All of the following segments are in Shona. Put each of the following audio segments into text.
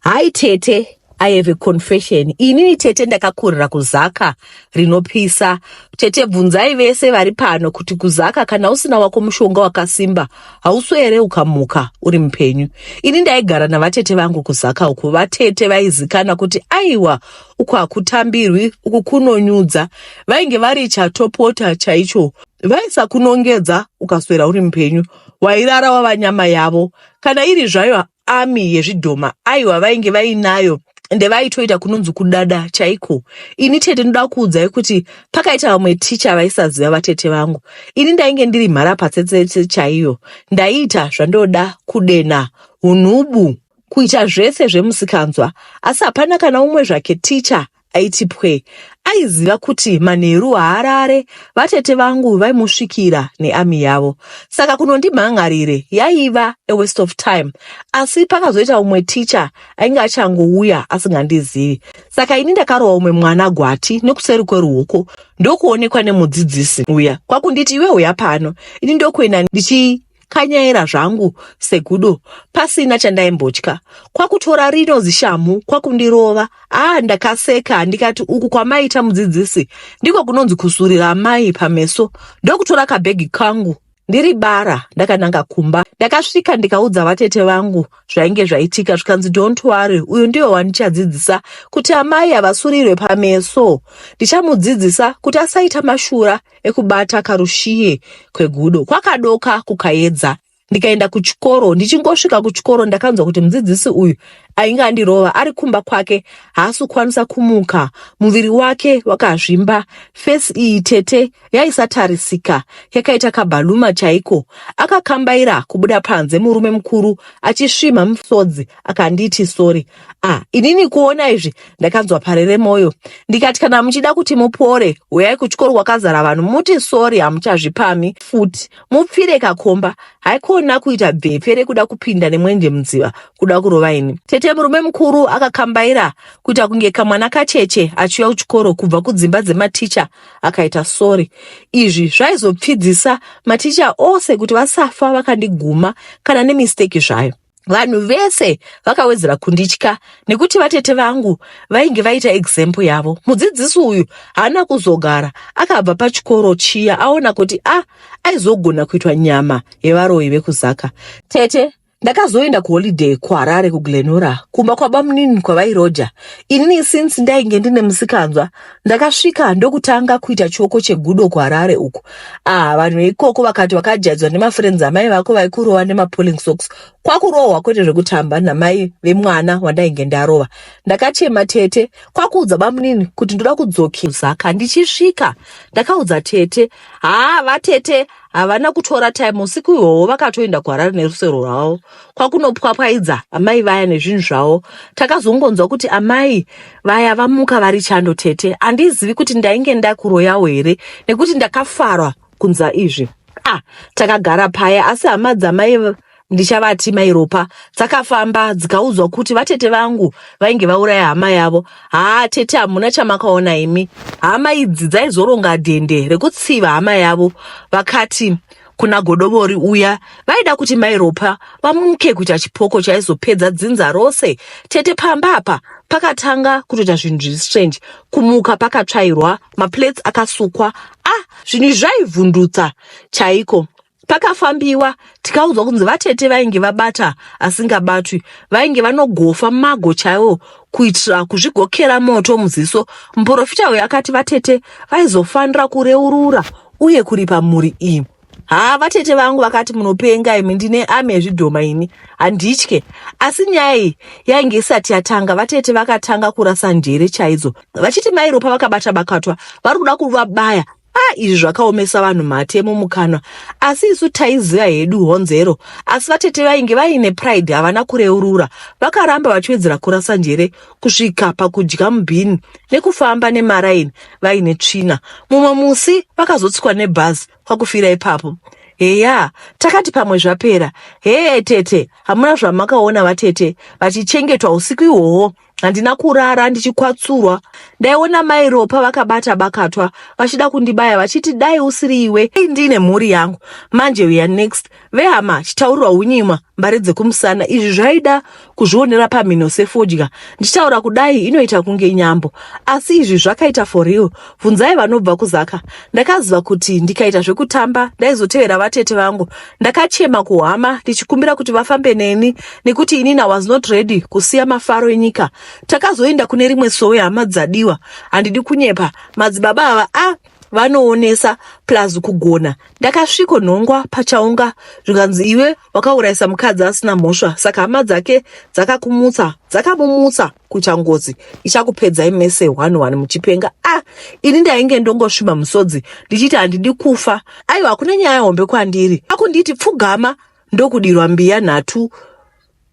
Hi tete, I have a confession. Inini tete ndakakurira kuzaka rinopisa. Tete bvunzai vese vari pano kuti kuzaka kana usina wako mushonga wakasimba hauswere ukamuka uri mupenyu. Ini ndaigara navatete vangu kuzaka uku. Vatete vaizikana kuti aiwa uku hakutambirwi uku kunonyudza. Vainge vari chatopota chaicho. Vaisakunongedza ukaswera uri mupenyu. Wairara wava nyama yavo. Kana iri zvayo army yezvidhoma aiwa vainge vainayo ende vaitoita kunonzi kudada chaiko ini tete ndoda kuudzai kuti pakaita vamwe ticha vaisaziva vatete vangu ini ndainge ndiri mharapatsetsetse chaiyo ndaiita zvandoda kudena unhubu kuita zvese zvemusikanzwa asi hapana kana umwe zvake ticha Aiti pwe. Aiziva kuti manheru haarare, vatete vangu vaimusvikira nearmy yavo. Saka kunondimhan'arire yaiva a waste of time. Asi pakazoita umwe teacher ainge achangouya asingandizivi. Saka ini ndakarova umwe mwana gwati nekuseri kweruoko ndokuonekwa nemudzidzisi uya kwakunditi iwe huya pano. Ini ndokuenda ndichi kanyaira zvangu segudo pasina chandaimbotya kwakutora rino zishamhu kwakundirova aa ndakaseka ndikati uku kwamaita mudzidzisi ndiko kunonzi kusurira amai pameso ndokutora kabhegi kangu ndiri bara ndakananga kumba ndakasvika ndikaudza vatete vangu zvainge zvaitika zvikanzi don't worry uyu ndiyo wandichadzidzisa kuti amai havasurirwe pameso ndichamudzidzisa kuti asaita mashura ekubata karushiye kwegudo. Kwakadoka kukaedza ndikaenda kuchikoro. Ndichingosvika kuchikoro ndakanzwa kuti mudzidzisi uyu ainge andirova ari kumba kwake haasi kukwanisa kumuka. Muviri wake wakazvimba, fesi iyi tete yaisatarisika yakaita kabhaluma chaiko. Akakambaira kubuda panze murume mukuru achisvimha musodzi akanditi sori. Ah, inini kuona izvi ndakanzwa parere moyo ndikati kana muchida kuti mupore huyai kuchikoro kwakazara vanhu muti sori hamuchazvipami futi mupfire kakomba haikona kuita bvepfe rekuda kupinda nemwenje mudziva kuda kurova ini tete murume mukuru akakambaira kuita kunge kamwana kacheche achiuya kuchikoro kubva kudzimba dzematicha akaita sori izvi zvaizopfidzisa maticha ose kuti vasafa vakandiguma kana nemisteki zvayo Vanhu vese vakawedzera kunditya nekuti vatete vangu vainge vaita example yavo. Mudzidzisi uyu haana kuzogara, akabva pachikoro chiya aona kuti a ah, aizogona kuitwa nyama yevaroyi vekuzaka. Tete ndakazoenda kuholiday kuHarare kuGlenora kumba kwabamunini kwavairoja. Inini since ndainge ndine musikanzwa ndakasvika ndokutanga kuita chioko chegudo kuHarare uku. Ah, vanhu veikoko vakati vakajaidzwa nemafriends amai vako vaikurova nemapulling socks. Kwakurohwa kwete zvekutamba namai vemwana wandainge ndarova. Ndakachema tete kwakuudza bamunini kuti ndoda kudzokera Zaka. Ndichisvika ndakaudza tete. Haa vatete havana kutora time usiku ihwohwo vakatoenda kuHarare nerusero rwavo kwakunopwapwaidza amai vaya nezvinhu zvavo. Takazongonzwa kuti amai vaya vamuka vari chando tete. Handizivi kuti ndainge ndakuroyawo here nekuti ndakafarwa kunza izvi. Ah, takagara paya asi hama dzamai ndichavati mai Ropa dzakafamba dzikaudzwa kuti vatete vangu vainge vauraya hama yavo. Haa tete hamuna chamakaona imi. Hama idzi dzaizoronga dhende rekutsiva hama yavo vakati kuna godobori uya vaida kuti mai Ropa vamuke kuita chipoko chaizopedza dzinza rose. Tete pamba apa pakatanga kutoita zvinhu zviri strange kumuka pakatsvairwa maplates akasukwa ah zvinhu zvaivhundutsa chaiko Pakafambiwa tikaudzwa kunzi vatete vainge vabata asingabatwi, vainge vanogofa mago chaiwo kuitira kuzvigokera moto muziso. Muporofita uyu akati vatete vaizofanira kureurura uye kuripa mhuri iyi. Haa vatete vangu vakati munopenga imi, ndine army yezvidhoma ini, handitye. Asi nyaya iyi yainge isati yatanga, vatete vakatanga kurasa njere chaidzo vachiti mai Ropa vakabata bakatwa vari kuda kuvabaya Ah, izvi zvakaomesa vanhu mate mumukanwa asi isu taiziva hedu honzero asi vatete vainge vaine pride havana kureurura vakaramba vachiwedzera kurasa njere kusvika pakudya mubhini nekufamba nemaraini vaine tsvina mumwe musi vakazotsikwa nebhazi kwakufira ipapo heya takati pamwe zvapera hee tete hamuna zvamakaona vatete vachichengetwa usiku ihwohwo. Handina kurara ndichikwatsurwa. Ndaiona mai Ropa vakabata bakatwa vachida kundibaya vachiti dai usiri iwe ndine mhuri yangu. Manje we are next. Vehama chitaurirwa unyimwa mbare dzekumusana izvi zvaida kuzvionera pamhino sefodya. Ndichitaura kudai inoita kunge nyambo asi izvi zvakaita for real. Bvunzai vanobva kuZaka. Ndakaziva kuti ndikaita zvekutamba ndaizotevera vatete vangu. Ndakachema kuhama ndichikumbira kuti vafambe neni nekuti inini I was not ready kusiya mafaro enyika. Takazoenda kune rimwe sowe hama dzadiwa. Handidi kunyepa madzibaba ava a ah, vanoonesa plus kugona. Ndakasviko nhongwa pachaunga zvikanzi iwe wakaurayisa mukadzi asina mhosva saka hama dzake dzakakumutsa dzakamumutsa kuita ngozi ichakupedzai mese one one muchipenga ah ini ndainge ndongosvima musodzi ndichiti handidi kufa aiwa hakuna nyaya hombe kwandiri akunditi pfugama ndokudirwa mbiya nhatu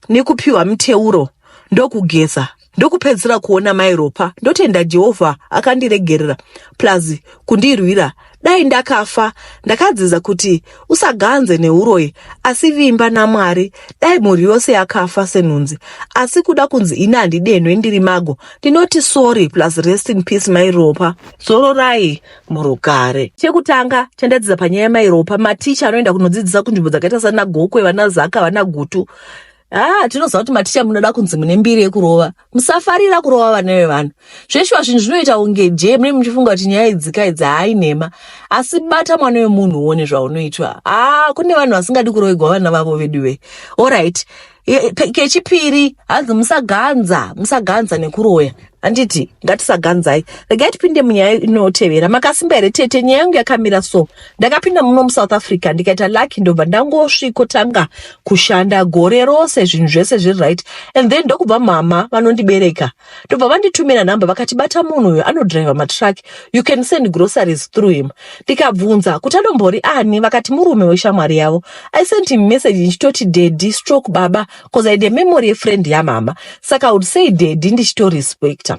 nekupiwa miteuro ndokugeza ndokupedzisira kuona mai Ropa ndotenda Jehovha akandiregerera plus kundirwira dai ndakafa ndakadzidza kuti usaganze neuroyi asi vimba namwari dai mhuri yose yakafa senhunzi asi kuda kunzi ini handidenhwe ndiri mago ndinoti sorry plus rest in peace mai Ropa zororai murugare chekutanga chandadzidza panyaya yamai Ropa maticha anoenda kunodzidzisa kunzvimbo dzakaita sana Gokwe vana Zaka vana Gutu. Ah, tinoziva kuti maticha munoda kunzi mune mbiri yekurova. Musafarira kurova vana vevanhu. Zveshuwa zvinhu zvinoita kunge jee mune muchifunga kuti nyaya idzika idzi hainema. Asi bata mwana wemunhu uone zvaunoitwa. Ah, kune vanhu vasingadi kurovegwa vana vavo veduwe. Alright. Kechipiri, hanzi musaganza, musaganza nekuroya. Handiti ngatisaganzai. Regai tipinde munyaya inotevera. Makasimba here tete? Nyaya yangu yakamira so. Ndakapinda muno muSouth Africa ndikaita lucky ndobva ndangosvikotanga kushanda gore rose zvinhu zvese zviri right and then ndokubva mama vanondibereka ndobva vanditumira nhamba vakati bata munhu uyu anodriver matruck you can send groceries through him. Ndikabvunza kuti anombori ani vakati murume weshamwari yavo. I sent him message ndichitoti daddy stroke baba cause I had a memory yefriend yamama saka I would say daddy ndichitorespecta.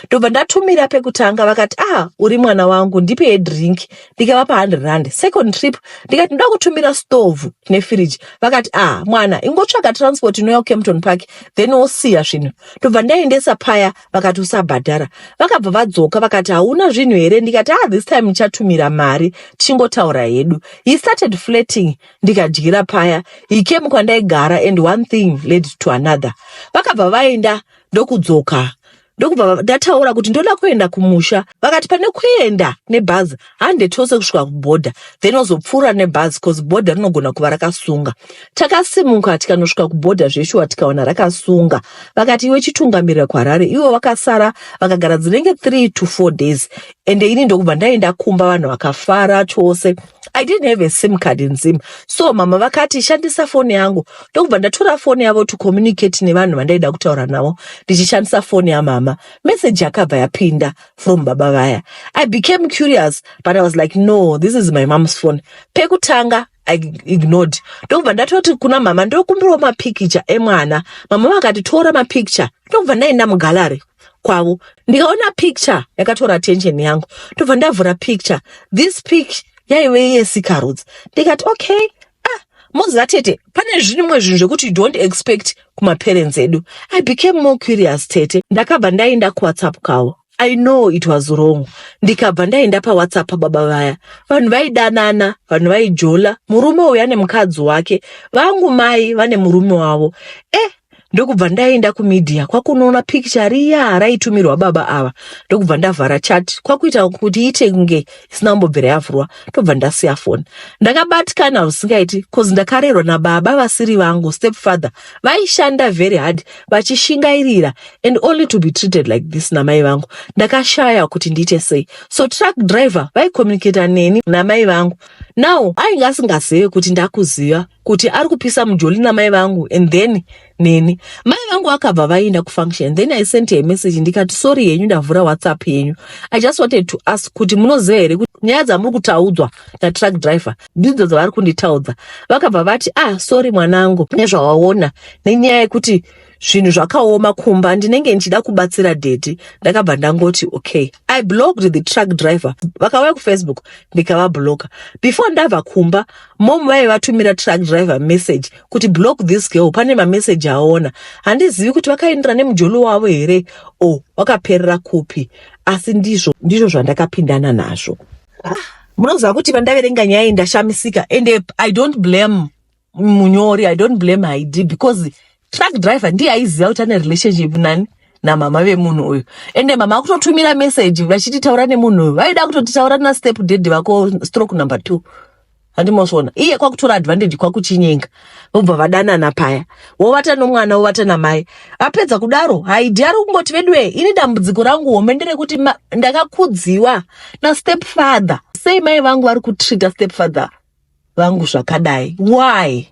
Ndobva ndatumira pekutanga vakati ah uri mwana wangu ndipe yedrink ndikavapa 100 rand. Second trip ndikati ndoda kutumira stove nefiriji vakati ah mwana ingotsvaga transport inouya kuCampton Park then wosiya zvinhu. Ndobva ndaendesa paya vakati usabhadhara. Vakabva vadzoka vakati hauna zvinhu here ndikati ah this time ndichatumira mari tichingotaura hedu. He started flirting ndikadyira paya. He came kwandaigara and one thing led to another. Vakabva vaenda ndokudzoka ndokubva ndataura kuti ndoda kuenda kumusha vakati pane kuenda nebhazi hande tose kusvika kubhodha then ozopfuura nebhazi cause bhodha rinogona kuva rakasunga. Takasimuka tikanosvika kubhodha zveshuwa tikawana rakasunga. Vakati iwe chitungamirira kuHarare ivo vakasara vakagara dzinenge 3 to 4 days ende ini ndokubva ndaenda kumba vanhu vakafara chose. I didn't have a sim card in Zim so mama vakati shandisa foni yangu ndokubva ndatora foni yavo to communicate nevanhu vandaida kutaura navo ndichishandisa foni yamama. Message yakabva yapinda from baba vaya. I became curious but I was like no this is my mom's phone. Pekutanga I ignored ndokubva ndatoti kuna mama ndokumbirawo mapikicha emwana. Mama vakati tora mapicture ndokubva ndaenda mugallery kwavo ndikaona picture yakatora attention yangu ndobva ndavhura picture. This pic yaive yesikarudzi ndikati okay ah moziva tete pane zvimwe zvinhu zvekuti you don't expect kumaparents edu. I became more curious tete ndakabva ndaenda kuWhatsApp kwavo. I know it was wrong ndikabva ndaenda paWhatsApp pababa vaya. Vanhu vaidanana, vanhu vaijola, murume uyu ane mukadzi wake, vangu mai vane murume wavo. Eh ndokubva ndaenda kumedia kwakunoona picture riya raitumirwa baba ava ndokubva ndavhara chat kwakuita kuti iite kunge isina kumbobvira yavhurwa ndobva ndasiya foni. Ndakabatikana zvisingaiti cause ndakarerwa nababa vasiri vangu stepfather vaishanda very hard vachishingairira and only to be treated like this namai vangu. Ndakashaya kuti ndiite sei. So truck driver vaicommunicata neni namai vangu. Now ainge asingazive kuti ndakuziva kuti ari kupisa mujoli namai vangu and then neni. Mai vangu vakabva vaenda kufunction then I sent her a message ndikati sorry henyu ndavhura WhatsApp yenyu. I just wanted to ask kuti munoziva here kuti nyaya dzamuri kutaudzwa natruck driver ndidzo dzavari kunditaudza. Vakabva vati ah sorry mwanangu nezvawaona nenyaya yekuti Zvinhu zvakaoma kumba, ndinenge ndichida kubatsira daddy. Ndakabva ndangoti okay. I blocked the truck driver. Vakauya kuFacebook ndikavabloka. Before ndabva kumba, mom vaive vatumira truck driver message kuti block this girl, pane mameseji aona. Handizivi kuti vakaendera nemujolo wavo here o wakaperera kupi, asi ndizvo ndizvo zvandakapindana nazvo. Munoziva kuti vandaverenga nyaya iyi ndashamisika, and I don't blame munyori, I don't blame Haidi, because truck driver ndiye aiziva kuti ane relationship nani, namama vemunhu uyu. Ende mama akutotumira message vachiti taura nemunhu uyu, vaida kutoti taura nastep daddy vako stroke number 2. Handimosvona iye kwakutora advantage, kwakuchinyenga, vobva vadanana paya, wovata nomwana, wovata namai. Apedza kudaro, Haidi ari kungoti, "Veduwe, ini dambudziko rangu hombe nderekuti ndakakudziwa nastep father. Sei mai vangu vari kutreata step father vangu zvakadai? Why?"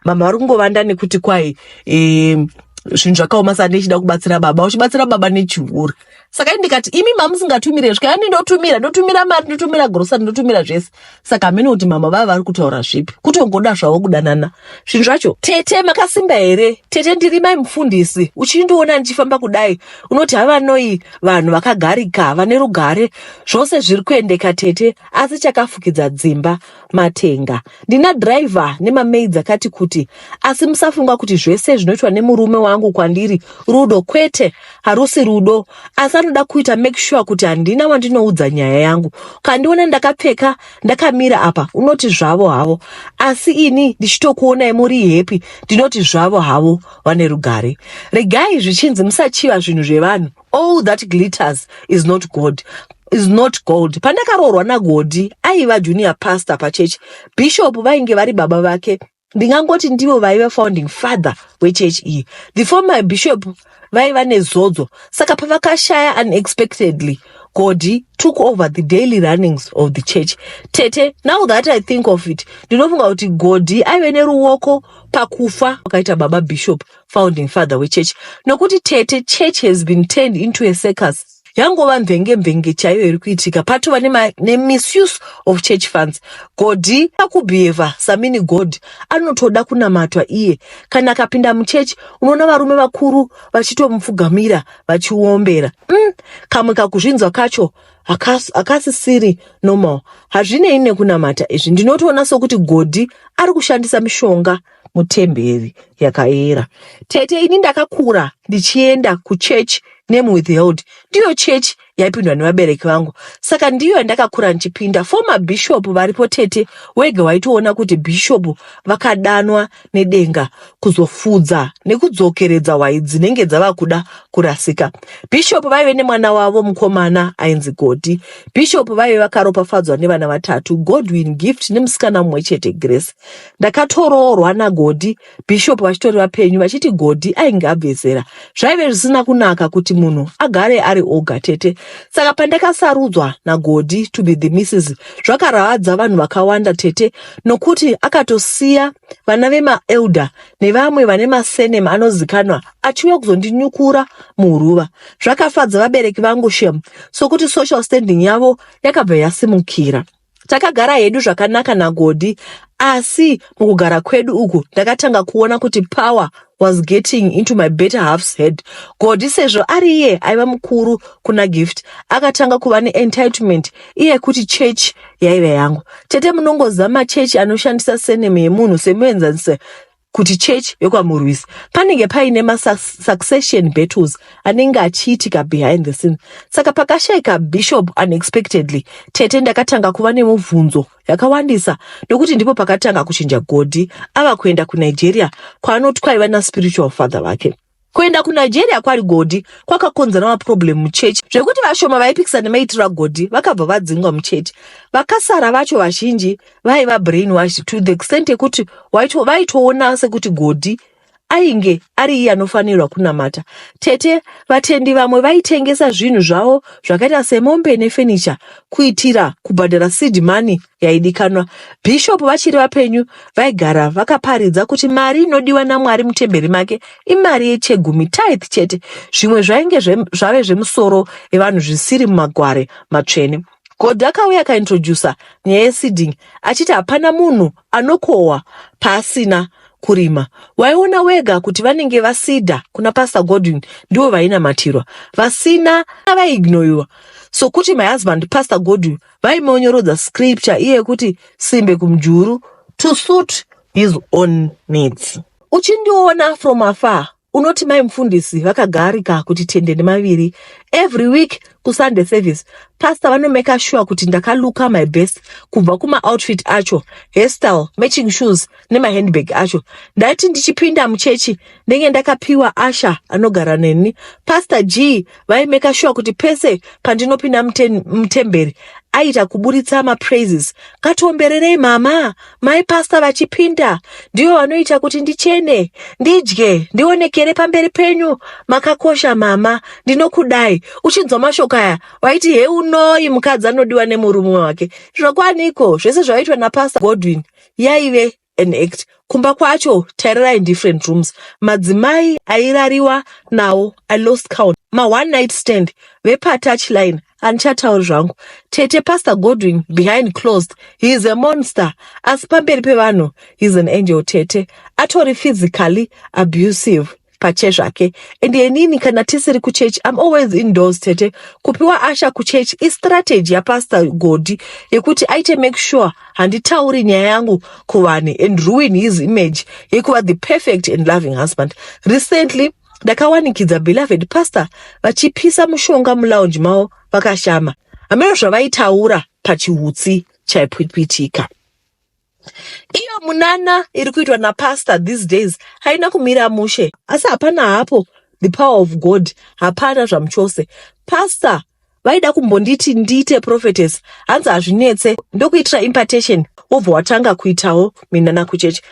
Mama vari kungovanda nekuti kwai zvinhu zvakaoma, saka ndichida kubatsira baba. Uchibatsira baba nechihure. Saka ndikati, "Imi mamusingatumire svika ani, ndotumira, ndotumira mari, ndotumira grocery, ndotumira zvese." Saka hamene kuti mama vava vari kutaura zvipi, kutongoda zvavo kudanana. Zvinhu zvacho, tete, makasimba here? Tete, ndiri mai mufundisi. Uchindiona ndichifamba kudai unoti havanoi vanhu vakagarika, vane rugare, zvose zviri kuendeka tete, asi chakafukidza dzimba matenga. Ndina dhiraivha nemamaids akati kuti, asi musafunga kuti zvese zvinoitwa nemurume wangu kwandiri rudo. Kwete, harusi rudo, asi anoda kuita make sure kuti handina wandinoudza nyaya yangu. Kandiona ndakapfeka ndakamira apa unoti zvavo havo, asi ini ndichitokuonai muri happy ndinoti zvavo havo vane rugare. Regai zvichinzi musachiva zvinhu zvevanhu. All that glitters is not God, is not gold. Pandakaroorwa naGodhi aiva junior pastor pachechi. Bishop vainge vari baba vake, ndingangoti ndivo vaiva founding father wechechi iyi. The former bishop vaiva nezodzo, saka pavakashaya unexpectedly, Godi took over the daily runnings of the church. Tete, now that I think of it, ndinofunga kuti Godi aive neruoko pakufa kwakaita baba bishop, founding father wechechi, nokuti tete, church has been turned into a circus. Yangova mvenge mvenge chaiyo iri kuitika. Patova nemisuse of church funds. Godi akubhihevha samini god, anotoda kunamatwa iye. Kana akapinda muchechi unoona varume vakuru vachitomupfugamira vachiombera. Kamwe kakuzvinzwa kacho hakasisiri normal. Hazvinei nekunamata izvi, ndinotoona sokuti Godi ari kushandisa mishonga mutemberi yakayera. Tete, ini ndakakura ndichienda kuchechi nemuWithheld. Ndiyo chechi yaipindwa nevabereki vangu, saka ndiyo yandakakura ndichipinda. Former bishop varipo tete, wega waitoona kuti bishop vakadanwa nedenga kuzofudza nekudzokeredza hwai dzinenge dzava kuda kurasika. Bishop vaive nemwana wavo mukomana ainzi Godi. Bishop vaive vakaropafadzwa nevana vatatu, Godwin, Gift nemusikana mumwe chete, Grace. Ndakatoroorwa naGodhi bishop vachitori vapenyu, vachiti Godhi ainge abvezera. Zvaive zvisina kunaka kuti munhu agare ari oga tete, saka pandakasarudzwa naGodhi to be the missus, zvakaravadza vanhu vakawanda tete, nokuti akatosiya vana vemaelder nevamwe vane masurname anozikanwa achiuya kuzondinyukura muhuruva. Zvakafadza vabereki vangu shem, sokuti social standing yavo yakabva yasimukira. Takagara hedu zvakanaka naGodhi, asi mukugara kwedu uku ndakatanga kuona kuti power was getting into my better half's head. Godhi, sezvo ari iye aiva mukuru kuna Gift, akatanga kuva neentitlement iye kuti chechi yaiva yangu. Tete, munongoziva machechi anoshandisa surname yemunhu. Semuenzaniso, kuti chechi yekwaMurwisi, panenge paine masuccession battles anenge achiitika behind the scene. Saka pakashayika bishop unexpectedly tete, ndakatanga kuva nemubvunzo yakawandisa, nokuti ndipo pakatanga kuchinja Godhi ava kuenda kuNigeria kwaanoti kwaiva naspiritual father vake. Kuenda kuNigeria kwari Godhi kwakakonzera maproblem muchechi, zvekuti vashoma vaipikisa nemaitiro aGodhi vakabva vadzingwa muchechi. Vakasara vacho vazhinji vaiva brainwashed to the extent yekuti vaitoona sekuti Godhi ainge ari iye anofanirwa kunamata. Tete, vatendi vamwe vaitengesa zvinhu zvavo zvakaita semombe nefenicha kuitira kubhadhara seed money yaidikanwa. Bishop vachiri vapenyu vaigara vakaparidza kuti mari inodiwa naMwari mutemberi make imari yechegumi, tithe chete. Zvimwe zvainge zvave zvemusoro evanhu, zvisiri mumagware matsvene. God akauya akaintrodusa nyaya yeseeding achiti hapana munhu anokohwa paasina. kurima. Waiona wega kuti vanenge vasida kuna Pastor Godwin ndivo vainamatirwa, vasina vaiignoiwa. Sokuti my husband Pastor Godwin vaimonyorodza scripture iye yekuti simbe kumujuru to suit his own needs. Uchindiona from afar unoti mai mufundisi vakagarika kuti tende nemaviri every week kusunday service pastor vanomeka sure kuti ndakaluka my best kubva kumaoutfit acho hairstyle matching shoes nemahandbag acho ndaiti ndichipinda muchechi ndenge ndakapiwa asha anogara neni pastor g vaimeka sure kuti pese pandinopinda mutemberi aita kuburitsa mapraises ngatiombererei mama mai pasta vachipinda ndivo vanoita kuti ndichene ndidye ndionekere pamberi penyu makakosha mama ndinokudai uchinzwa mashoko aya waiti heunoi mukadzi anodiwa nemurume wake zvokwaniko zvese zvaiitwa napasta godwin yaive an act kumba kwacho tairara in different rooms madzimai airariwa nawo i lost count ma one night stand vepatouch line handichatauri zvangu tete pastor godwin behind closed he is a monster asi pamberi pevanhu he is an angel tete atori physically abusive pachezvake and inini kana tisiri kuchechi im always indoors tete kupiwa asha kuchechi istrategy yapastor godi yekuti aite make sure handitauri nyaya yangu kuvanhu and ruin his image yekuva the perfect and loving husband recently ndakawanikidza beloved pastor vachipisa mushonga mulounge mavo vakashama hameno zvavaitaura pachihutsi chaipwitwitika iyo munana iri kuitwa napastor these days haina kumira mushe asi hapana hapo the power of god hapana zvamuchose pastor vaida kumbonditi ndiite prophetess hanzi hazvinetse ndokuitira impartation wobva watanga kuitawo minana kuchechi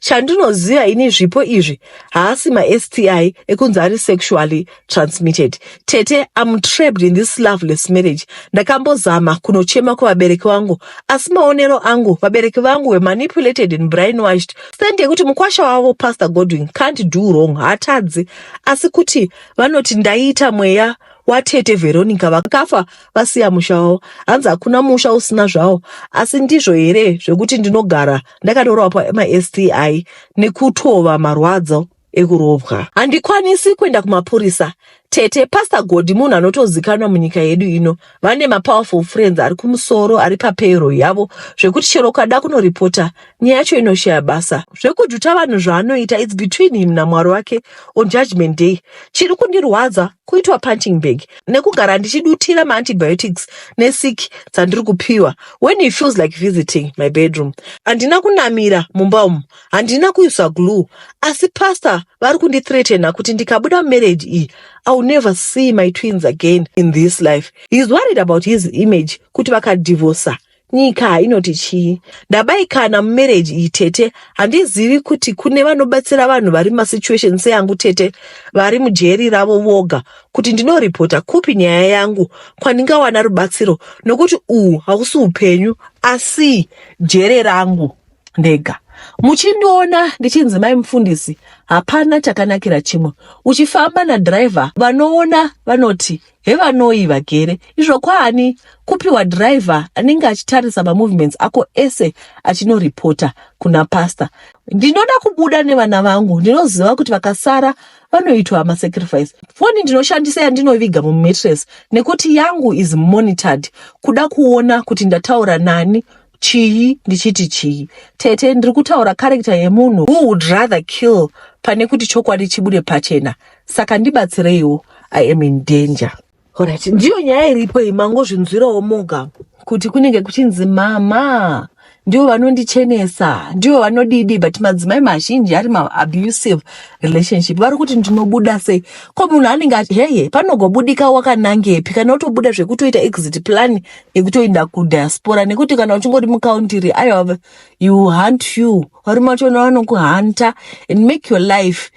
chandinoziva ini zvipo izvi haasi maSTI ekunzi ari sexually transmitted tete am trapped in this loveless marriage ndakambozama kunochema kuvabereki vangu asi maonero angu vabereki vangu were manipulated and brainwashed stand yekuti mukwasha wavo pastor godwin can't do wrong haatadzi asi kuti vanoti ndaiita mweya watete veronica vakafa vasiya musha wavo hanzi hakuna musha usina zvawo asi ndizvo here zvekuti ndinogara ndakatorwa pamaSTI nekutova marwadzo ekurovwa handikwanisi kuenda kumapurisa tete pastor godi munhu anotozikanwa munyika yedu ino vane mapowerful friends ari kumusoro ari papayroll yavo zvekuti chero ukada kunoripota nyaya yacho inoshaya basa zvekujuta vanhu zvaanoita its between him namwari wake on judgment day chiri kundirwadza kuitwa punching bag nekugara ndichidutira maantibiotics nesiki dzandiri kupiwa when he feels like visiting my bedroom handina kunamira mumba umu handina kuiswa glue asi pastor vari kundithreatena kuti ndikabuda mumarriage iyi i will never see my twins again in this life he is worried about his image kuti vakadhivhosa nyika inoti chii ndabaikana mumarriage iyi tete handizivi kuti kune vanobatsira vanhu vari mumasituation seyangu tete vari mujeri ravo voga kuti ndinoripota kupi nyaya yangu kwandingawana rubatsiro nokuti uhu hausi upenyu asi jere rangu ndega muchindiona ndichinzi mai mufundisi hapana chakanakira chimwe uchifamba nadhiraivha vanoona vanoti hevanoi vagere izvo kwaani kupiwa dhiraivha anenge achitarisa mamovements ako ese achinoripota kuna pasta ndinoda kubuda nevana vangu ndinoziva kuti vakasara vanoitwa masacrifice foni ndinoshandisa yandinoviga mumattress nekuti yangu is monitored kuda kuona kuti ndataura nani chii ndichiti chii tete ndiri kutaura character yemunhu who would rather kill pane kuti chokwadi chibude pachena saka ndibatsireiwo i am in danger Alright, ndiyo nyaya iripo iyi mangozvinzwirawo moga kuti kunenge kuchinzi mama ndivo vanondichenesa ndivo vanodidi but madzimai mazhinji ari maabusive relationship vari kuti ndinobuda sei ko munhu anenge ati heye panogobudika wakanangepi kana utobuda zvekutoita exit plan yekutoenda kudiaspora nekuti kana uchingori mucountry aiwa you hunt you varume vachona vanokuhanta and make your life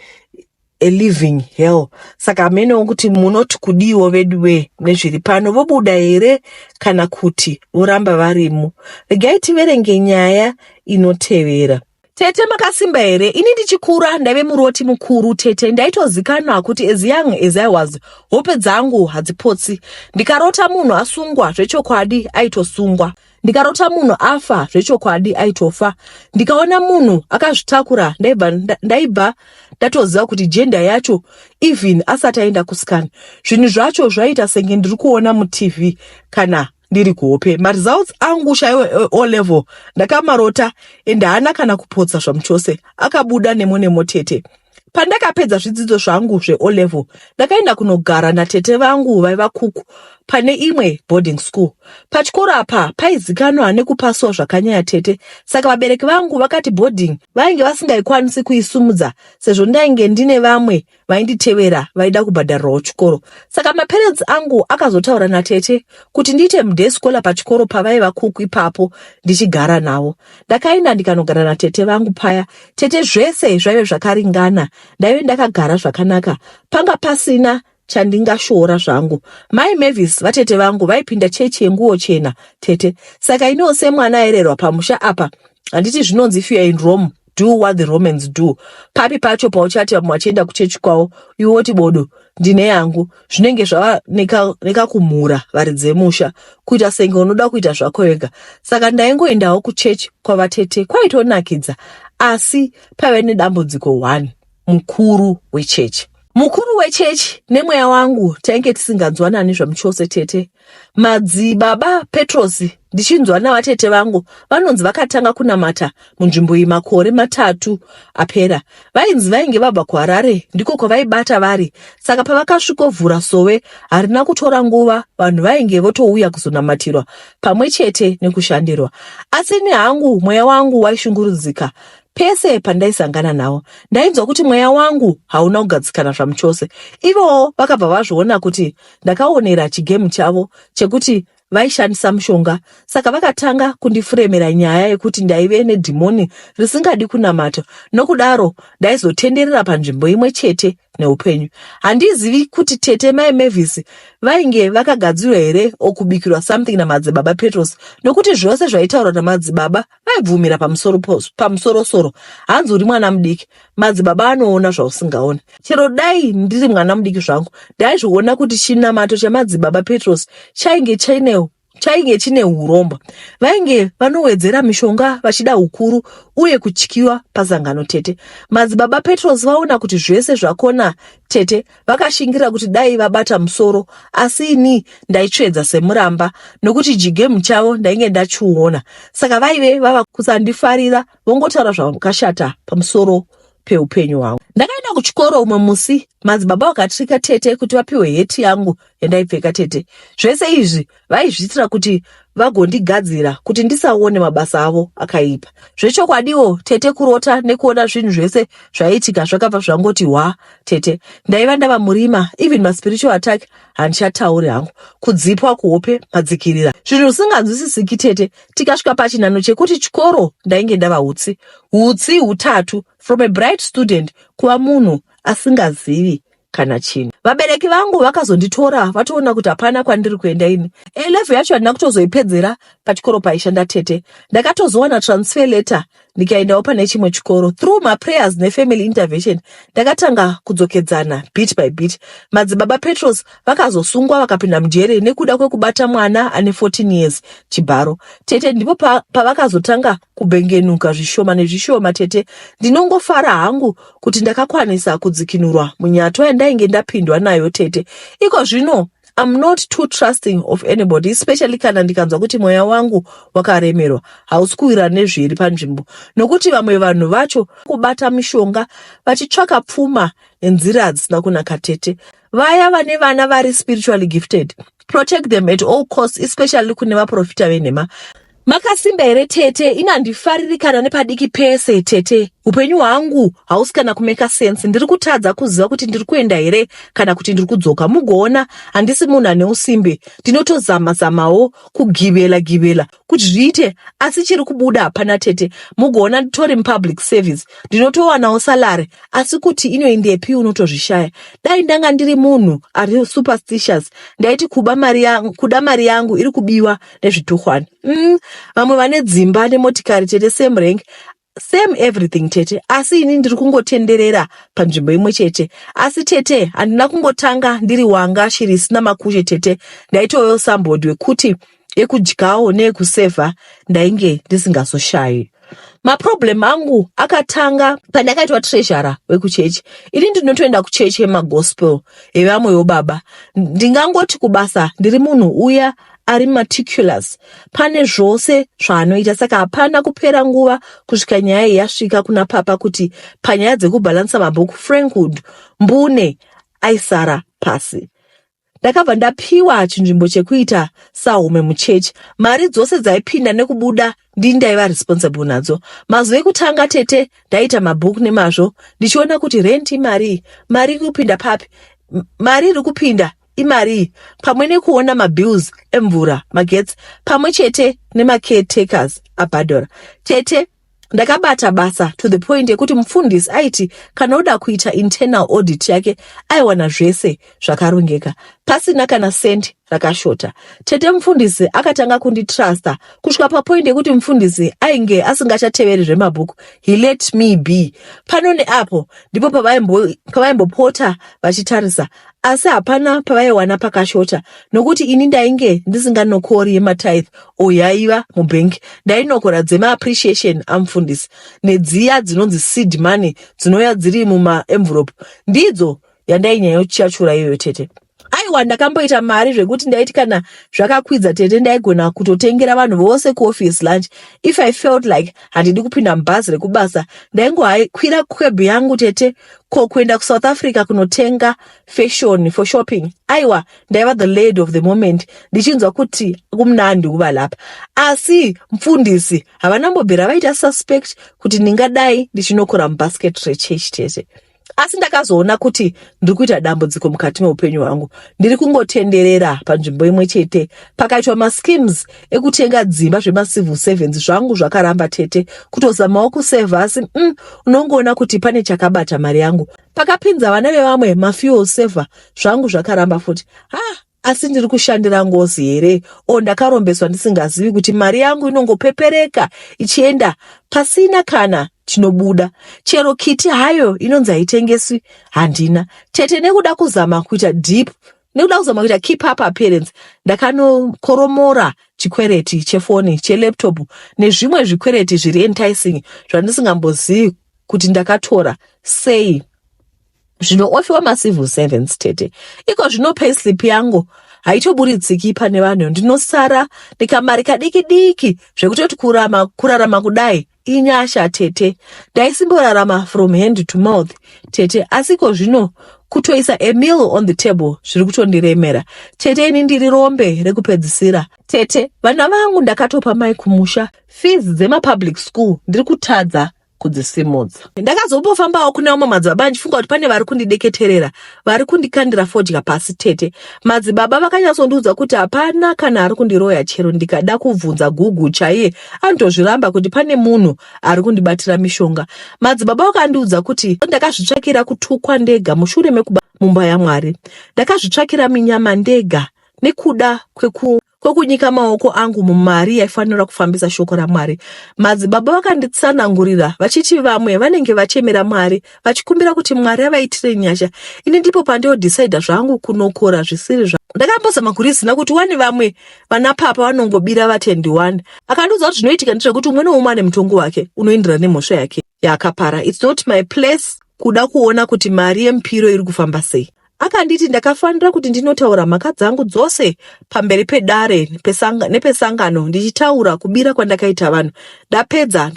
a living hell saka hamenewo kuti munoti kudiwo vedu nezviri pano vobuda here kana kuti voramba varimo regai tiverenge nyaya inotevera tete makasimba here ini ndichikura ndaive muroti mukuru tete ndaitozikanwa kuti as young as i was hope dzangu hadzipotsi ndikarota munhu asungwa zvechokwadi aitosungwa. Ndikarota munhu afa zvechokwadi aitofa. Ndikaona munhu akazvitakura ndaibva ndaibva ndatoziva kuti gender yacho even asati aenda kuscan. Zvinhu zvacho zvaiita senge ndiri kuona muTV kana ndiri kuhope. Maresults angu chaiwo O level ndakamarota and haana kana kupotsa zvamuchose. Akabuda nemo nemo tete. Pandakapedza zvidzidzo zvangu zveO level ndakaenda kunogara natete vangu vaiva kuku pane imwe boarding school. Pachikoro apa paizikanwa nekupaswa zvakanyanya tete, saka vabereki vangu vakati boarding vainge vasingaikwanisi kuisumudza sezvo ndainge ndine vamwe vainditevera vaida kubhadharirawo chikoro. Saka maparents angu akazotaura natete kuti ndiite muday scholar pachikoro pavaiva kuku ipapo ndichigara navo. Ndakaenda ndikanogara natete vangu paya. Tete zvese zvaive zvakaringana, ndaive ndakagara zvakanaka, panga pasina chandingashoora zvangu. Mai Mavis vatete vangu vaipinda chechi yenguo chena tete, saka iniwo semwana airerwa pamusha apa, handiti zvinonzi if you are in Rome do what the Romans do. Papi pacho pauchati vamwe vachienda kuchechi kwavo iwe woti bodo ndine yangu, zvinenge zvava nekakumhura neka varidzi vemusha, kuita senge unoda kuita zvako wega. Saka ndaingoendawo kuchechi kwavatete, kwaitonakidza, asi paive nedambudziko one, mukuru wechechi. Mukuru wechechi nemweya wangu tainge tisinganzwanani zvamuchose tete. Madzibaba Petrosi ndichinzwa navatete vangu vanonzi vakatanga kunamata munzvimbo iyi makore matatu apera. Vainzi vainge vabva kuHarare ndiko kwavaibata vari, saka pavakasvikovhura sowe harina kutora nguva vanhu vainge votouya kuzonamatirwa pamwe chete nekushandirwa. Asi ini hangu mweya wangu waishungurudzika pese pandaisangana navo. Ndainzwa kuti mweya wangu hauna kugadzikana zvamuchose. Ivowo vakabva vazviona kuti ndakaonera chigemu chavo chekuti vaishandisa mushonga, saka vakatanga kundifuremera nyaya yekuti ndaive nedhimoni risingadi kunamata, nokudaro ndaizotenderera panzvimbo imwe chete neupenyu. Handizivi kuti tete mai Mavis vainge vakagadzirwa here or kubikirwa something namadzibaba Petros, nokuti zvose zvaitaurwa namadzibaba vaibvumira pamusorosoro. Hanzi uri mwana mudiki, madzibaba anoona zvausingaoni. Chero dai ndiri mwana mudiki zvangu, ndaizviona kuti chinamato chamadzibaba Petros chainge chine chainge chine uromba. Vainge vanowedzera mishonga vachida ukuru uye kutyiwa pasangano tete. Madzibaba Petros vaona kuti zvese zvakona tete, vakashingira kuti dai vabata musoro, asi ini ndaitsvedza semuramba nokuti jigemu chavo ndainge ndachiona. Saka vaive vava kusandifarira vongotaura zvakashata pamusoro peupenyu hwangu. Ndakaenda kuchikoro umwe musi, madzibaba vakatrika tete kuti vapiwe heti yangu yandaipfeka tete. Zvese izvi vaizviitira kuti vagondigadzira kuti ndisaone mabasa avo akaipa. Zvechokwadiwo tete, kurota nekuona zvinhu zvese zvaiitika zvakabva zvangoti hwa tete. Ndaiva ndava murima, even maspiritual attack handichatauri hangu, kudzipwa kuhope madzikirira, zvinhu zvisinganzwisisiki tete. Tikasvika pachinhano chekuti chikoro ndainge ndava hutsi hutsi hutatu, from a bright student kuva munhu asingazivi kana chinhu. Vabereki vangu vakazonditora vatoona kuti hapana kwandiri kuenda ini. A level yacho handina kutozoipedzera pachikoro paishanda tete. Ndakatozowana transfer letter ndikaendawo pane chimwe chikoro. Through maprayers nefamily intervention ndakatanga kudzokedzana bit by bit. Madzibaba Petros vakazosungwa vakapinda mujere nekuda kwekubata mwana ane 14 years chibharo. Tete ndipo pavakazotanga kubengenuka zvishoma nezvishoma tete. Ndinongofara hangu kuti ndakakwanisa kudzikinurwa munyatwa yandainge ndapindwa nayo tete. Iko zvino I'm not too trusting of anybody, especially kana ndikanzwa kuti mweya wangu wakaremerwa, hausi kuwirana nezviri panzvimbo, nokuti vamwe vanhu vacho kubata mishonga vachitsvaka pfuma nenzira dzisina kunaka tete. Vaya vane vana vari spiritually gifted, protect them at all costs, especially kune vaprofita venhema. Makasimba here tete? Ini handifariri kana nepadiki pese tete. Upenyu hwangu hausi kana kumeka sense. Ndiri kutadza kuziva kuti ndiri kuenda here kana kuti ndiri kudzoka. Mugoona handisi munhu ane usimbe. Ndinotozama zamawo kugivela givela kuti zviite asi chiri kubuda hapana tete. Mugoona nditori mupublic service. Ndinotowanawo salary asi kuti inoendepi unotozvishaya. Dai ndanga ndiri munhu ari superstitious ndaiti kuba mari yangu, kuda mari yangu iri kubiwa nezvituhwani. Vamwe vane dzimba nemotikari tete, same rank, same everything tete, asi ini ndiri kungotenderera panzvimbo imwe chete. Asi tete, handina kungotanga ndiri wanga shiri isina makushe tete. Ndaitovewo somebody wekuti yekudyawo neyekusevha ndainge ndisingazoshayi. Maproblem angu akatanga pandakaitwa treasurer wekuchechi. Ini ndinotoenda kuchechi yemagospel yevamwewo baba. Ndingangoti kubasa ndiri munhu uya ari meticulous pane zvose zvaanoita saka hapana kupera nguva kusvika nyaya iyi yasvika kuna papa kuti panyaya dzekubhalansa mabhuku Frankwood mbune aisara pasi. Ndakabva ndapiwa chinzvimbo chekuita sahume muchechi. Mari dzose dzaipinda nekubuda ndini ndaiva responsible nadzo. Mazuva ekutanga tete ndaiita mabhuku nemazvo ndichiona kuti rent imarii, mari iri kupinda papi, mari iri kupinda imarii pamwe nekuona mabills emvura, magetsi pamwe chete nemacaretakers abhadhara. Tete Ndakabata basa to the point yekuti mufundisi aiti kana oda kuita internal audit yake aiwana zvese zvakarongeka pasina kana cent rakashota. Tete mufundisi akatanga kunditrusta kusvika papoint yekuti mufundisi ainge asingachateveri zvemabhuku. He let me be. Pano neapo ndipo pavaimbopota vachitarisa asi hapana pavaiwana pakashota nokuti ini ndainge ndisinganokori yematithe o yaiva mubank ndainokora dzemaappreciation amufundisi nedziya dzinonzi seed money dzinouya dziri mumaenvelope ndidzo yandainyanyochachura iyoyo tete aiwa ndakamboita mari zvekuti ndaiti kana zvakakwidza tete ndaigona kutotengera vanhu vose kuoffice lunch if I felt like handidi kupinda mubhazi rekubasa ndaingokwira cab yangu tete ko kuenda kuSouth Africa kunotenga fashion for shopping aiwa ndaiva the lady of the moment ndichinzwa kuti kumnandi kuva lapha asi mfundisi havana mbobvira vaita suspect kuti ndingadai ndichinokora mubasket rechechi tete asi ndakazoona kuti ndiri kuita dambudziko mukati meupenyu hwangu ndiri kungotenderera panzvimbo imwe chete pakaitwa maschemes ekutenga dzimba zvemacivil servants zvangu zvakaramba tete kutozamawo kusevha asi unongoona kuti pane chakabata mari yangu pakapinza vana vevamwe mafuel saver zvangu zvakaramba futi ha asi ndiri kushandira ngozi here o ndakarombeswa ndisingazivi kuti mari yangu inongopepereka ichienda pasina kana chinobuda chero kiti hayo inonzi haitengeswi handina tete nekuda kuzama kuita deep nekuda kuzama kuita keep up appearance ndakanokoromora chikwereti chefoni chelaptop nezvimwe zvikwereti zviri enticing zvandisingambozivi kuti ndakatora sei zvinoofiwa macivil servants tete iko zvino payslip yangu haitoburitsiki pane vanhu ndinosara nekamari kadiki diki zvekutoti kurarama kudai inyasha tete ndaisimborarama from hand to mouth tete asi iko zvino kutoisa a meal on the table zviri kutondiremera tete ini ndiri rombe rekupedzisira tete vana vangu ndakatopa mai kumusha fees dzemapublic school ndiri kutadza kudzisimudza ndakazombofambawo kune vamwe madzibaba ndichifunga kuti pane vari kundideketerera vari kundikandira fodya pasi tete madzibaba vakanyatsondiudza kuti hapana kana ari kundiroya chero ndikada kubvunza Google chaiye anotozviramba kuti pane munhu ari kundibatira mishonga madzibaba vakandiudza kuti ndakazvitsvakira kutukwa ndega mushure mekuba mumba yamwari ndakazvitsvakira minyama ndega nekuda kwekunyika maoko angu mumari yaifanira kufambisa shoko ramwari madzibaba vakanditsanangurira vachiti vamwe vanenge vachemera mwari vachikumbira kuti mwari avaitire nyasha ini ndipo pandinodhisaidha zvangu kunokora zvisiri zva ndakambozama kurizina kuti wani vamwe vana papa vanongobira vatendi wani akandiudza kuti zvinoitika ndezvekuti umwe neumwe ane mutongo wake unoenderana nemhosva yake yaakapara its not my place kuda kuona kuti mari yemupiro iri kufamba sei akanditi ndakafanira kuti ndinotaura mhaka dzangu dzose pamberi pedare nepesangano ndichitaura kubira kwandakaita vanhu ndapedza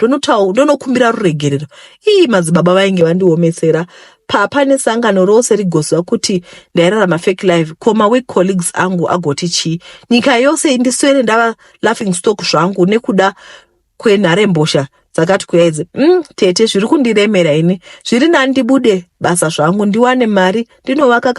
ndonokumbira ruregerero ii madzibaba vainge vandiomesera papa nesangano rose rigoziva kuti ndairarama fake life ko mawork colleagues angu agoti chii nyika yose indiswere ndava laughing stock zvangu nekuda kwenharembozha dzakati kuya idzi tete zviri kundiremera ini zviri nani ndibude basa zvangu ndiwane mari ndinovaka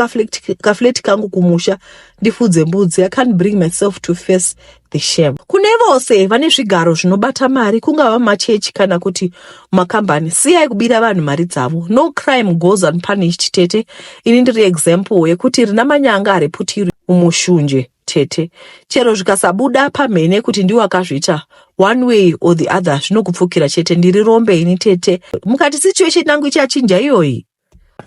kaflat kangu kumusha ndifudze mbudzi i can't bring myself to face the shame kune vose vane zvigaro zvinobata mari kungava machechi kana kuti makambani siyai kubira vanhu mari dzavo no crime goes unpunished tete ini ndiri example yekuti rina manyanga hariputirwi mumushunje tete chero zvikasabuda pamhene kuti ndiwo akazviita one way or the other zvinokupfukira chete ndiri rombe ini tete mukati situation yangu ichachinja iyoyi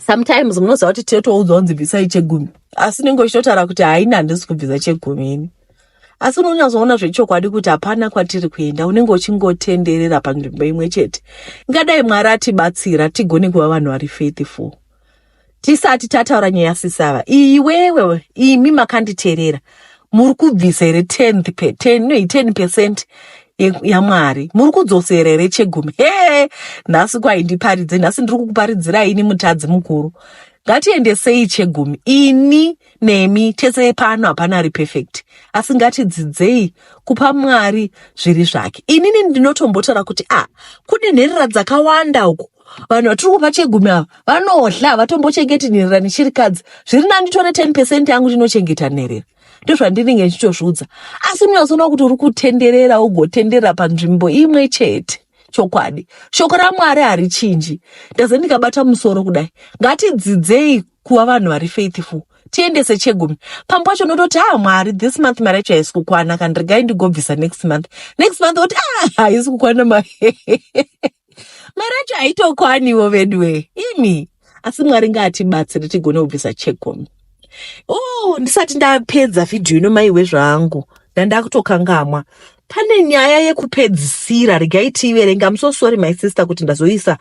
sometimes munoziva kuti totoudzwa kunzi bvisai chegumi asi ninge uchitotaura kuti haini handisi kubvisa chegumi ini. Asi unonyatsoona zvechokwadi kuti hapana kwatiri kuenda, unenge uchingotenderera panzvimbo imwe chete. Ingadai Mwari atibatsira tigone kuva vanhu vari faithful. Tisati tataura nyaya sisava, iwewe imi makanditeerera, muri kubvisa here 10 pe, 10, no, 10 percent yaMwari? Muri kudzosera here chegumi? He, nhasi kwaindiparidze, nhasi ndiri kukuparidzirai ini mutadzi mukuru. Ngatiendesei chegumi. Ini nemi tese pano hapana ari perfect, asi ngatidzidzei kupa Mwari zviri zvake. Inini ndinotombotaura kuti a ah, kune nherera dzakawanda uko, vanhu vatiri kupa chegumi ava vanodla, havatombochengeti nherera nechirikadzi. Zviri nani nditore 10 percent yangu ndinochengeta nherera. Ndozvandinenge ndichitozviudza. Asi unonyatsoona kuti uri kutenderera, ugotenderera panzvimbo imwe chete. Chokwadi, shoko raMwari harichinji. Ndaze ndikabata musoro kudai. Ngatidzidzei kuva vanhu vari faithful, tiendese chegumi. Pamwe pacho unototi, ah, Mwari, this month mari yacho haisi kukwana, kana regai ndigobvisa next month. Next month oti, ah, haisi kukwana mari mari yacho haitokwaniwo veduwe imi. Asi Mwari ngaatibatsire tigone kubvisa chegumi. Oh, ndisati ndapedza vhidhiyo ino, maiwe zvangu, ndandakutokangamwa. Pane nyaya yekupedzisira, regai tiiverenga. I'm so sorry, my sister, kuti ndazoisa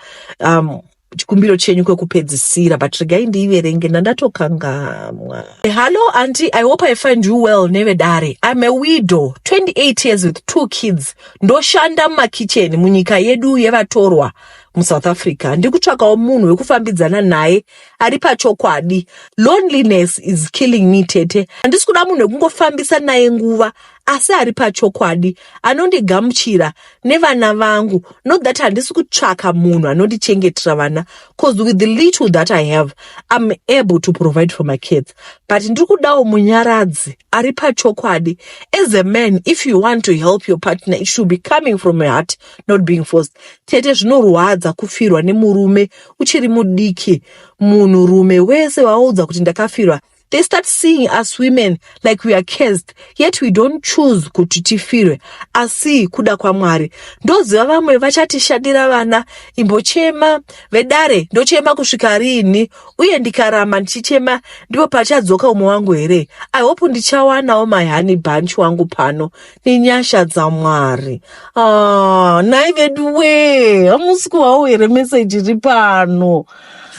chikumbiro chenyu kwekupedzisira, but regai ndiiverenge, ndandatokangamwa. Hello auntie, I hope I find you well nevedare. I'm a widow, 28 years, with two kids. Ndoshanda mumakicheni munyika yedu yevatorwa muSouth Africa. Ndikutsvakawo munhu wekufambidzana naye ari pachokwadi. Loneliness is killing me, tete. Handisi kuda munhu wekungofambisa naye nguva, asi ari pachokwadi, anondigamuchira nevana vangu. Not that handisi kutsvaka munhu anondichengetera vana, cause with the little that I have, I'm able to provide for my kids, but ndiri kudawo munyaradzi ari pachokwadi. As a man, if you want to help your partner, it should be coming from your heart, not being forced. Tete, zvinorwadza kufirwa nemurume uchiri mudiki. Munhurume wese waudza kuti ndakafirwa, they start seeing us women like we are cursed, yet we don't choose kuti tifirwe, asi kuda kwaMwari. Ndoziva vamwe vachatishandira vana. Imbochema vedare, ndochema kusvika riini? Uye ndikaramba ndichichema, ndipo pachadzoka umwe wangu here? I hope ndichawanawo my honey bunch wangu pano nenyasha dzaMwari. Ah, nhai veduwe, hamusi kuwawo here meseji iri pano?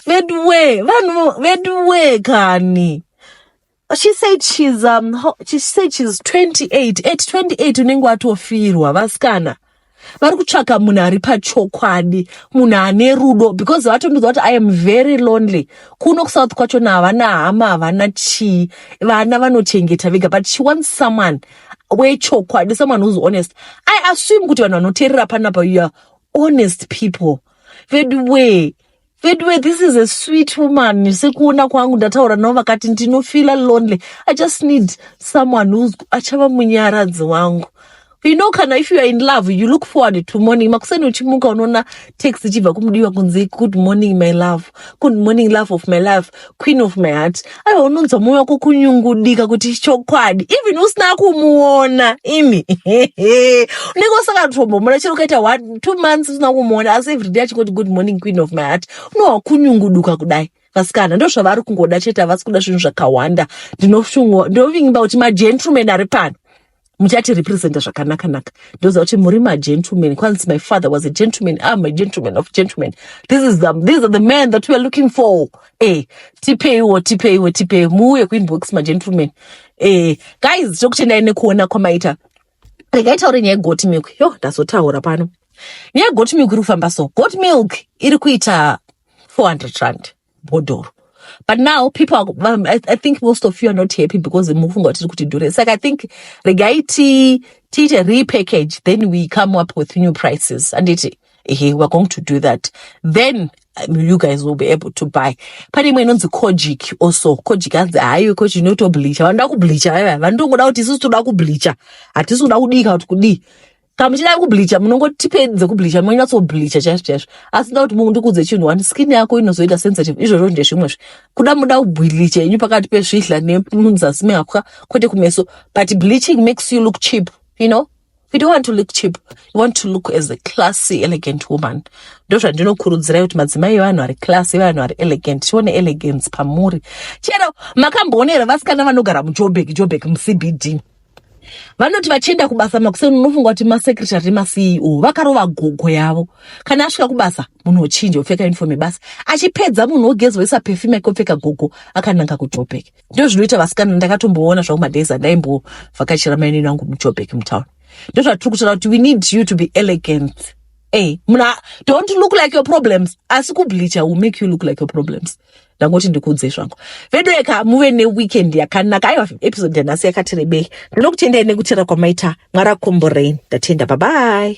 Veduwe, vanhu veduwe kani. She said she's 28. At 28 unenge watofirwa. Vasikana vari kutsvaka munhu ari pachokwadi, munhu ane rudo, because vatondiudza kuti, "I am very lonely." Kuno kuSouth kwachona havana hama, havana chii, vana vanochengeta vega, but she wants someone wechokwadi, someone who's honest. I assume kuti vanhu vanoteerera panapa, you are honest people. Veduwe, veduwe, this is a sweet woman. Sekuona kwangu, ndataura navo vakati, "Ndinofeela lonely. I just need someone who's achava munyaradzi wangu." Kana if you are in love, you look forward to morning. Makuseni uchimuka, unoona text ichibva kumudiwa kunzi, "Good morning, my love. Good morning, love of my life, queen of my heart." Aiwa, unonzwa mwoyo wako kunyungudika kuti chokwadi, even usina kumuona imi, unenge usakatombomuona, chero ukaita 1, 2 months usina kumuona, asi everyday achingoti, "Good morning, queen of my heart," unohwa kunyunguduka kudai. Vasikana ndo zvavari kungoda chete, havasi kuda zvinhu zvakawanda. Ndinovimba kuti magentleman ari pano muchatirepresenta zvakanaka-naka. Ndoziva kuti muri magentleman. Kwanzi, "My father was a gentleman. I'm a gentleman of gentlemen." These are the men that we are looking for. Tipeiwo, tipeiwo, tipei, muuye kuinbox, magentleman. Guys, tokutendai nekuona kwamaita. Regai taure nyaya yegoat milk. Yo, ndazotaura pano nyaya yegoat milk iri kufamba. So goat milk iri kuita R400 bhodhoro, but now people are, I think most of you are not happy because mufunga kuti kuti dhure. Saka I think regai tiite repackage, then we come up with new prices, anditi? Ehe, we're going to do that, then you guys will be able to buy. Pane imwe inonzi Kojic also. Kojic hanzi haiwe, Kojic inotobleacha. Vanoda kubleacha vaiva vanongoda kuti isusu toda kubleacha, hatisi kuda kudika kuti kudii. Kana muchida kubleacha, munongotipedze kubleacha, munonyatsobleacha chaizvo chaizvo. Asi nda kuti ndikudze chinhu one, skin yako inozoita sensitive. Izvozvo ndezvimwezve kuda muda kubleacha yenyu pakati pezvidla nemuzasi mehapwa, kwete kumeso. But bleaching makes you look cheap. You don't want to look cheap, you want to look as a classy, elegant woman. Ndo zvandinokurudzirai kuti madzimai evanhu vari classy, evanhu vari elegant, tione elegance pamuri. Chero makamboonera vasikana vanogara muJobek, Jobek muCBD. Vanoti vachienda kubasa makuseni unofunga kuti masecretary nemaCEO vakarova gogo yavo. Kana asvika kubasa munhu ochinja opfeka uniform yebasa. Achipedza munhu ogeza oisa perfume yake opfeka gogo akananga kuJoburg. Ndozvinoita vasikana ndakatomboona zvangu madays andaimbovhakachira mainini vangu muJoburg mutown. Ndozvatiri kutaura kuti we need you to be elegant. Hey, muna don't look like your problems asi kubleacha will make you look like your problems. Ndangoti ndikuudze zvangu. Veduweka muve neweekend yakanaka. Aiwa episode yanhasi yakati rebei. Ndinokutendai nekutera kwamaita. Mwari akomborei. Ndatenda. Bye bye.